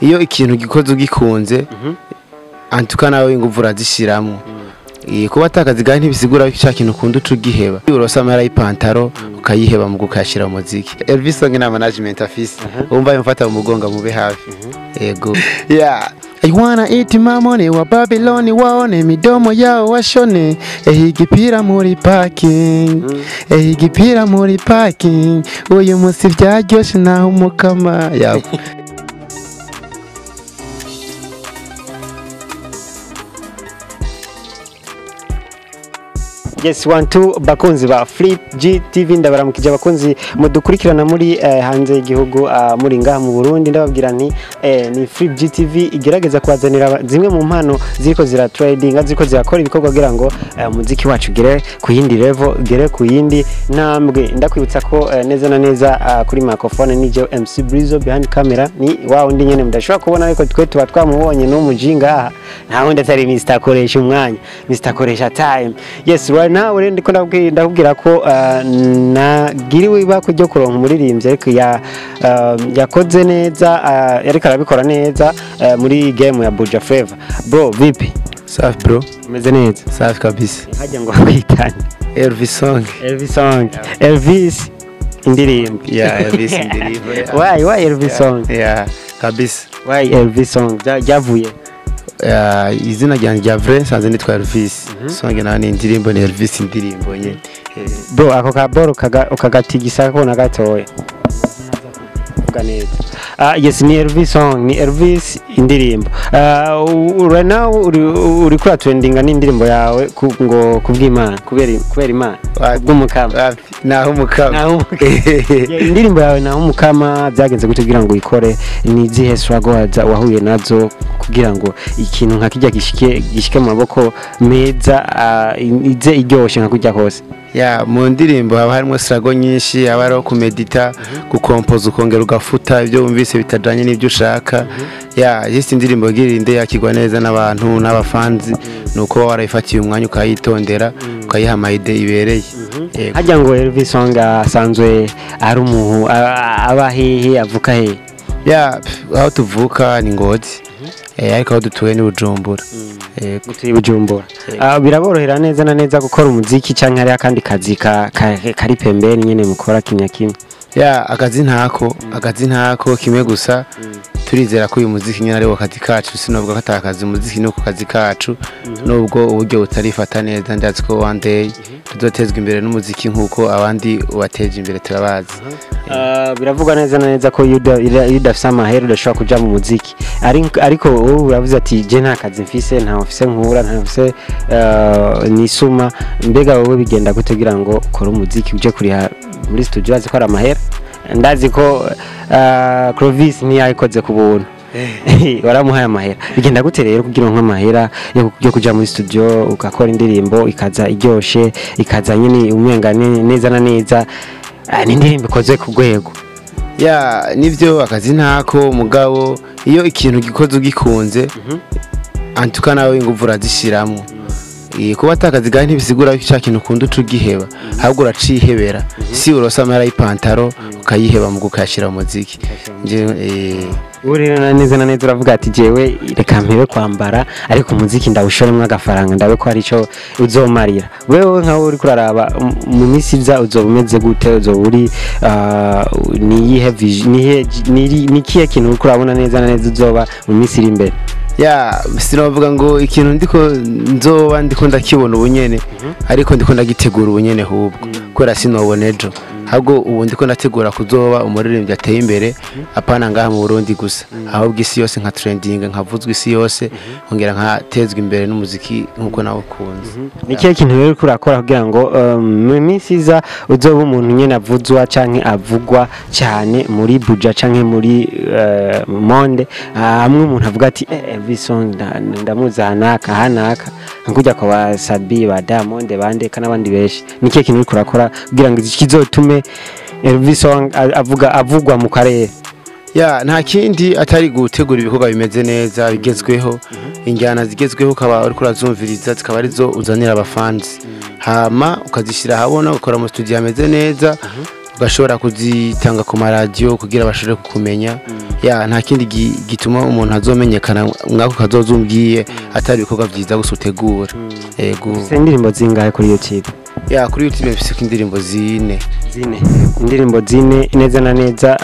Iyo ikintu gikoze ugikunze, antuka nawe inguvu urazishiramwo. Kuba atakazi gahe ntibisigura ko cya kintu ukunda uca ugiheba. Uronse amahera y'ipantaro ukayiheba mu gukayashira mu muziki. Elvis Song na management afise, wumva yamfata mu mugongo mube hafi. Yego, yeah. I wanna eat my money wa Babylon waone midomo yao washone, igipira muri parking, igipira muri parking, uyu munsi vyaryoshe naho umukama yeah. Yes, one two, bakunzi ba Flip G TV, ndabaramukije abakunzi mudukurikirana muri hanze y'igihugu, muri ngaha mu Burundi. Ndababwira nti ni Flip G TV igerageza kubazanira zimwe mu mpano ziriko zira trading, ziriko zirakora ibikorwa kugira ngo umuziki wacu ugere ku yindi level, ugere ku yindi ntambwe. Ndakwibutsa ko neza na neza kuri microphone ni je MC Brizo, behind camera ni wa undi nyene mudashobora kubona, ariko twe tuba twamubonye n'umujinga aha, nta wundi atari Mr Koresha umwanya, Mr Koresha time. Yes, right now rero ndiko ndakubwira ko nagiriwe ibako ryo kuronka umuririmbyi ariko yakoze neza, yariko arabikora neza muri game ya Buja Flavor. Bro, vipi? Safi bro. Umeze neza? Safi kabisa. Hajya ngo kwitane. Elvis Song. Elvis Song. Elvis indirimbo. Yeah, Elvis indirimbo. Yeah. Why Elvis Song? Yeah, kabisa. Why Elvis Song? Ryavuye izina ryanjye rya vrai nsanze nitwa Elvis. Song nayo ni indirimbo, ni Elvis indirimbo nyene. Bro, ako kaboro ukagatigisa ko na gatoya. Vuga neza. Yes, ni Elvis Song, ni Elvis indirimbo. Right now uri kuri trendinga n'indirimbo yawe ngo kubw'Imana, kubera Imana, kubw'umukama. Naho umukama. Naho umukama. Indirimbo yawe naho umukama byagenze gute kugira ngo uyikore? Ni izihe struggle wahuye nazo kugira ngo ikintu nka kijya gishike mu maboko meza, ize iryoshe nka kujya kose? Ya, mu ndirimbo haba harimo struggle nyinshi, haba hariho kumedita, gukompoza ukongera ugafuta ibyo wumvise bitajanye n'ibyo ushaka. Ya, just indirimbo girinde yakigwa neza n'abantu n'abafanzi, nuko warayifatiye umwanya ukayitondera, ukayiha amayide ibereye. Hajya ngo Elvis Song asanzwe ari umuntu aba hehe, avuka hehe? Ya, aho tuvuka ni Ngozi. Ariko aho dutuye ni Bujumbura. Mutuye Bujumbura. Biraborohera neza na neza gukora umuziki canke hari akandi kazi kari pembeni nyene mukora kimya kimwe? Ya, akazi ntako kimwe gusa. Turizera ko uyu muziki nyene ari wo kazi kacu, sinovuga ko atakazi, umuziki ni uko kazi kacu, nubwo uburyo butarifata neza, ndazi ko one day tuzotezwa imbere n'umuziki nkuko abandi ubateje imbere turabazi. Biravugwa neza na neza ko iyo udafise amahera udashobora kuja mu muziki, ariko wowe uravuze ati je nta kazi mfise, nta mfise nkura, nta mfise nisuma. Mbega wowe bigenda gute kugira ngo ukore umuziki uje kuriha muri studio azi ko ari amahera? Ndazi ko Clovis ntiyayikoze ku buntu, waramuhaye amahera. Bigenda gute rero kugira ngo amahera yo kuja muri studio ugakora indirimbo ikaza iryoshe, ikaza nyine umenga neza na neza, ni indirimbo ikoze ku rwego? Ya, nivyo akazi ntako mugabo iyo ikintu gikoze ugikunze, antuka nawe inguvu urazishiramwo. Kuba atakazi gahe ntibisigura ko cya kintu ukunda uca ugiheba, ahubwo uracihebera. Si uronse amahera y'ipantaro ukayiheba mu gukayashira mu muziki. Ubu rero neza na neza uravuga ati jewe reka mpebe kwambara, ariko umuziki ndawushoremwo agafaranga ndabe ko hari ico uzomarira. Wewe nkawe uriko uraraba mu minsi iza uzoba umeze gute? Uzoba uri niyihe nikihe kintu uriko urabona neza na neza uzoba mu minsi iri imbere? Ya, sinovuga ngo ikintu ndiko nzoba ndiko ndakibona ubunyene, ariko ndiko ndagitegura ubunyene hubwo, kubera sinobona ejo. Ahubwo ubu ndiko ndategura kuzoba umuririmbyi ateye imbere, apana ngaha mu Burundi gusa, ahubwo isi yose nka trending, nkavuzwa isi yose, nkongera nkatezwa imbere n'umuziki nkuko nawe ukunze. Ni kihe kintu rero uriko urakora kugira ngo mu minsi iza uzoba umuntu nyene avuzwa canke avugwa cyane muri Buja canke muri monde, hamwe umuntu avuga ati Elvis Song ndamuzi ahanaka ahanaka, nkujya kwa ba Sabi, ba Diamond, bandeka n'abandi benshi? Ni kihe kintu uriko urakora kugira ngo kizotume Elvis Song avugwa mu karere? Ya, nta kindi atari gutegura ibikorwa bimeze neza bigezweho, injyana zigezweho ukaba uriko urazumviriza zikaba arizo uzanira abafanzi, hama ukazishyira ahabona, ukora mu studio ameze neza. Ugashobora kuzitanga ku maradiyo kugira bashobore kukumenya. Ya, nta kindi gituma umuntu azomenyekana mwako kazoza umbwiye atari ibikorwa vyiza gusa utegura. Yego. Ufise indirimbo zingahe kuri YouTube? Ya, kuri YouTube mfise indirimbo 4. 4. Indirimbo 4 neza na neza.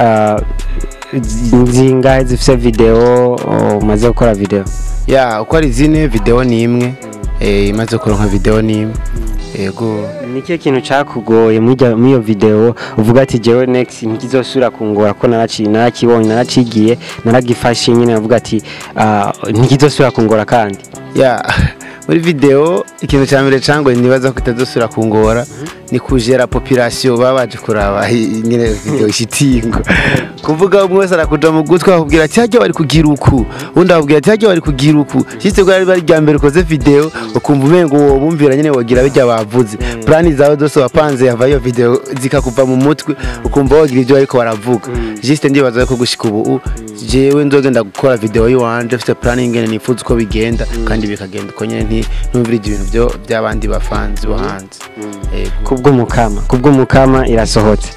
Zingahe zifise video, umaze gukora video? Ya, uko ari 4, video ni imwe. Imaze kuronka video ni imwe. Yego. Ni kihe kintu cakugoye muri iyo video uvuga ati jewe next ntikizosubira kungora ko narakibonye, naracigiye, naragifashe nyine, avuga ati ntikizosubira kungora kandi? Ya, muri video ikintu cya mbere cyangoye nibaza ko itazosubira kungora ni kujera population baba baje kuraba nyine video ishitingo. Kuvuga umwe wese arakuja mu gutwi akubwira ati hajya bari kugira uku, undi akubwira ati hajya bari kugira uku. Shitse ko ari rya mbere ukoze video ukumva umengo wowe bumvira nyine wogira bijya bavuze. Plani zawe zose wapanze yava iyo video zikakuva mu mutwe, ukumva wogira ibyo ariko baravuga. Juste ndibaza ko gushika ubu jewe nzogenda gukora video yiwanje mfite planning ngene nifuza uko bigenda, kandi bikagenda uko nyene, ntumvira ibintu byo by'abandi bafanzi bo hanze. Kubw'umukama irasohotse.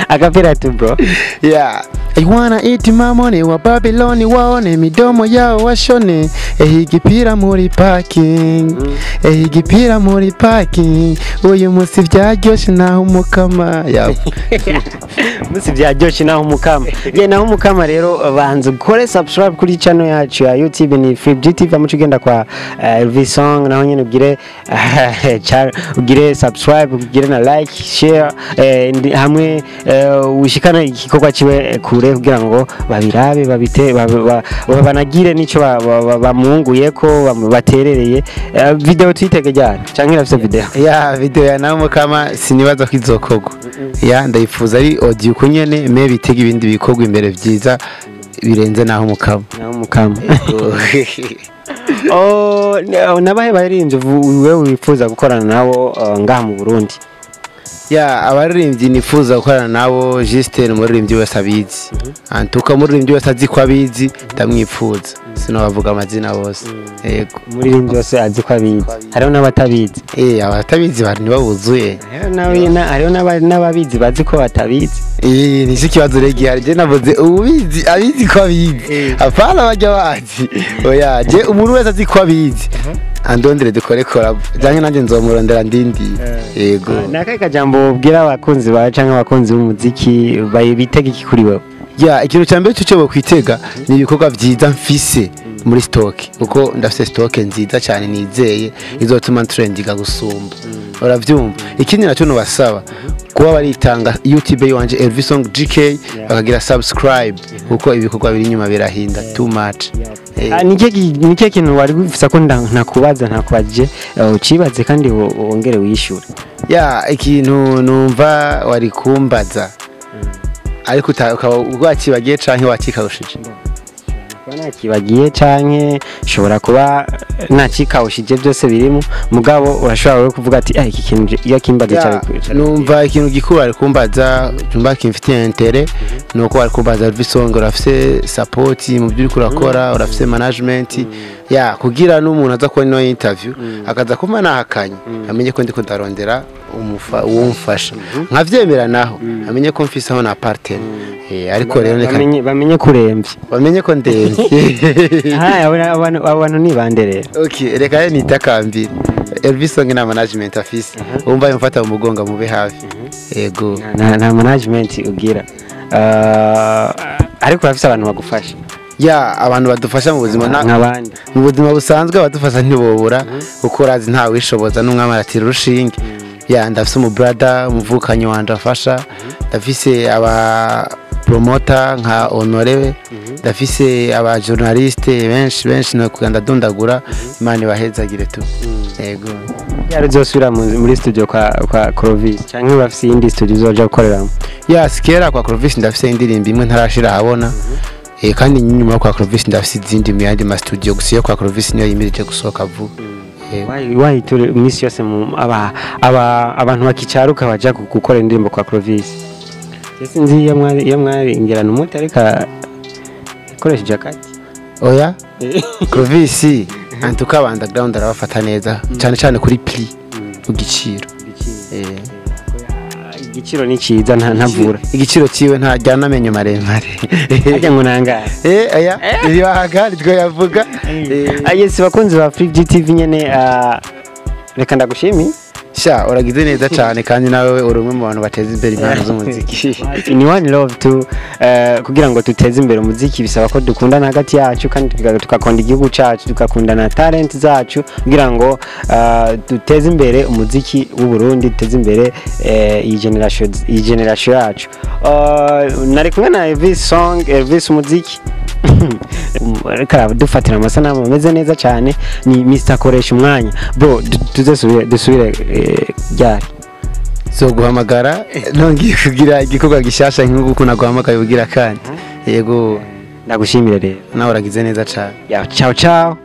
Acapella tu, bro. Yeah. I wanna eat my money wa Babylon waone midomo yao washone, igipira muri parking, igipira muri parking, uyu musi vyaryoshe naho umukama. Yeah. Musi vyaryoshe naho umukama. Ye, naho umukama rero, banza ukore subscribe kuri channel yacu ya YouTube ni Flip GTV, amuco ugenda kwa Elvis Song naho nyene ugire subscribe, ugire na like, share, hamwe ushikana igikorwa ciwe kure kugira ngo babirabe, babite, banagire nico bamunguye ko baterereye. Video tuyitege ryari canke irafise video? Ya, video ya naho umukama sinibaza ko izokogwa. Ya, ndayifuza ari audio kunyene me bitega ibindi bikorwa imbere vyiza birenze naho umukama. Naho umukama. Oh, nabahe baririmbyi wewe wifuza gukorana nabo ngaha mu Burundi? Ya, abaririmbyi nifuza gukorana nabo, juste umuririmbyi wese abizi. Antuka umuririmbyi wese azi ko abizi ndamwifuza. Sinobavuga amazina bose. Yego. Umuririmbyi wese azi ko abizi. Hariho n'abatabizi. Abatabizi bari ntibabuzuye. Hariho n'ababizi bazi ko batabizi. Ni kibazo rero gihari. Je navuze ubizi abizi ko abizi. Apana bajya bazi. Oya, je umuntu wese azi ko abizi. Andondere dukore collab. Janke nanjye nzomurondera ndindi. Yego. Nakaye kajambo ubwira abakunzi bawe canke abakunzi b'umuziki bitega iki kuri wewe? Ya, ikintu cya mbere cyo kwitega ni ibikorwa vyiza mfise muri stock, kuko ndafise stock nziza cyane nizeye izotuma trendinga gusumba. Uravyumva? Ikindi nacyo nubasaba kuba baritanga YouTube yiwanje Elvis Song GK, bakagira subscribe, kuko ibikorwa biri inyuma birahinda too much. Nike kintu wari wifuza ko ntakubaza ntakubajije, ucibaze kandi wongere wishyure? Ya, ikintu numva wari kumbaza ariko ukaba wakibagiye canke wakikawushije? Kuba nakibagiye canke nshobora kuba nakikawushije, byose birimo, mugabo urashobora wewe kuvuga ati iki kintu iyo kimbaze cyane. Numva ikintu gikuru wari kumbaza numva kimfitiye intérêt nuko wari kumbaza Elvis Song urafise support mu byo uriko urakora, urafise management? Ya, kugira n'umuntu aza kubona ino interview akaza kumva nahakanye amenye ko ndiko ndarondera uwumfasha, nkavyemera naho amenye ko mfise aho na partner. Ariko rero reka bamenye kuremvye. Bamenye ko ndemvye. Abantu ni bande rero? Okay, reka rero nitakambire Elvis Song na management afise, umva yumfata mu mugongo mube hafi. Yego. Nta management ugira, ariko urafise abantu bagufasha? Ya, abantu badufasha mu buzima nk'abandi. Mu buzima busanzwe abadufasha ntibobura, kuko urazi ntawe wishoboza n'umwami aratira urushinge. Ya, ndafise umu brother umuvukanyi wanje afasha, ndafise aba promoter nka Honore, ndafise aba journaliste benshi benshi no kuganda dondagura. Imana ibahezagire tu. Yego. Yari uzosubira muri studio kwa Clovis canke urafise iyindi studio uzoja gukoreramo? Ya, sikera kwa Clovis ndafise indirimbo imwe ntarashira ahabona. Kandi nyuma yo kwa Clovis ndafise izindi mu yandi ma studio, gusa iyo kwa Clovis niyo yimirije gusohoka vuba. Why iminsi yose abantu bakicaruka baja gukora indirimbo kwa Clovis? Sinzi iyo mwari ingirana umuti, ariko yakoresheje akati. Oya, Clovis en tout cas underground arabafata neza cyane cyane kuri prix, ku giciro. Igiciro ni ciza, ntavura. Igiciro ciwe ntajyana amenyo maremare. Ajya ngo nangahe? Aya ibanga nitwo yavuga. Yes, bakunzi ba Free GTV nyene, reka ndagushimiye. Sha, uragize neza cyane, kandi nawe uri umwe mu bantu bateza imbere impano z'umuziki. Ni one love tu. Kugira ngo tuteze imbere umuziki bisaba ko dukundana hagati yacu, kandi tugakunda igihugu cyacu, tugakunda na talent zacu, kugira ngo duteze imbere umuziki w'u Burundi, duteze imbere iyi generation yacu. Nari kumwe na Elvis Song, Elvis Umuziki, ariko dufatira amasanamu ameze neza cyane. Ni Mr Koresha Umwanya. Bro, tuzesubire dusubire ryari? So guhamagara nongeye kugira igikorwa gishasha nk'uko naguhamagaye ugira kandi. Yego. Ndagushimire rero. Nawe uragize neza cyane. Ya, ciao ciao.